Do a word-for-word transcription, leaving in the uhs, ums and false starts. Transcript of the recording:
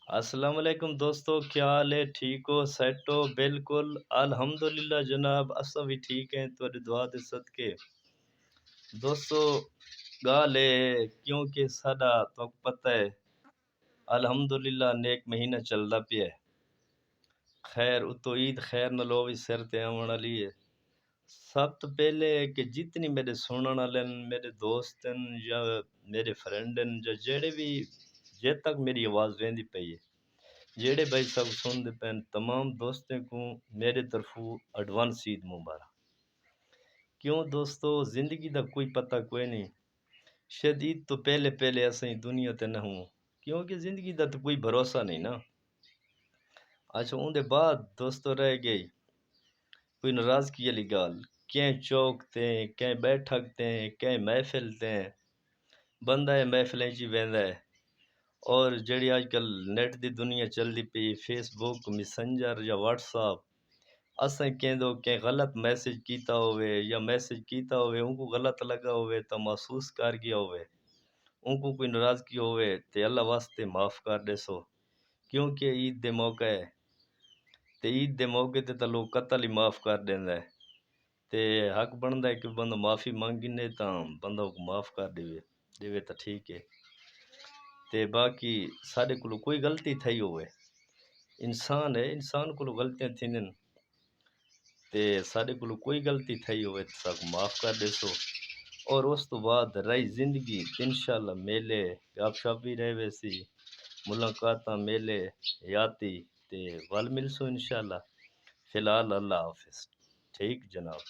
السلام علیکم دوستو، کیا حال ہے؟ ٹھیک ہو؟ سیٹ ہو؟ بالکل، الحمدللہ جناب، اساں بھی ٹھیک ہیں تہاݙی دعا دے صدقے۔ دوستو، ڳالھ ہے، کیونکہ ساݙا تہاکوں پتہ ہے، الحمدللہ نیک مہینہ چلدا پیا ہے۔ خیر اتو عید خیر نال او وی سر تے آوݨ والی ہے۔ سب توں پہلے کہ جتنی میݙے سݨݨ والے ہن، میݙے دوست ہن یا میݙے فرینڈ ہن یا جیڑھے وی، جے تک میݙی آواز ویندی پئی ہے، جیڑھے بھائی سب سݨدے پئے ہن، تمام دوستیں کوں میݙے طرفوں ایڈوانس عید مبارک۔ کیوں دوستو، زندگی دا کوئی پتہ کوئی نہیں، شاید عید توں پہلے پہلے اساں دنیا تے نہ ہوں، کیونکہ زندگی دا تو کوئی بھروسہ نہیں نا۔ اچھا، اوندے بعد دوستو رہ ڳئی کوئی ناراضگی والی ڳالھ، کہیں چوک تے، کہیں بیٹھک تے، کہیں محفل تے، بندہ اے محفلیں چ ویندا ہے۔ اور جیڑھی اڄ کل نیٹ دی دنیا چلدی پئی، فیس بک، میسنجر یا واٹس ایپ، اساں کہیں دو کہیں غلط میسج کیتا ہووے یا میسج کیتا ہووے، اونکوں غلط لڳا ہووے تاں محسوس کر ڳیا ہووے، اونکوں کوئی ناراضگی ہووے تے اللہ واسطے معاف کر ݙیسو، کیونکہ عید دے موقع ہے تے عید دے موقع تے تاں لوک قتل ہی معاف کر ݙیندا ہے۔ تے حق بݨدا ہے کہ بندہ معافی منگ گھنے تاں بندہ اوکوں معاف کر ݙیوے، ݙیوے تاں ٹھیک ہے۔ تے باقی ساݙے کولوں کوئی غلطی تھئی ہووے، انسان ہے، انسان کولوں غلطیاں تھیندن، تے ساݙے کولوں کوئی غلطی تھئی ہووے تاں ساکوں معاف کر ݙیسو۔ اور اس توں بعد رہی زندگی تے انشاءاللہ میلے، گپ شپ وی رہ ویسی، ملاقاتاں، میلے، یاتی تے ول ملسوں انشاءاللہ۔ فی الحال اللہ حافظ۔ ٹھیک جناب۔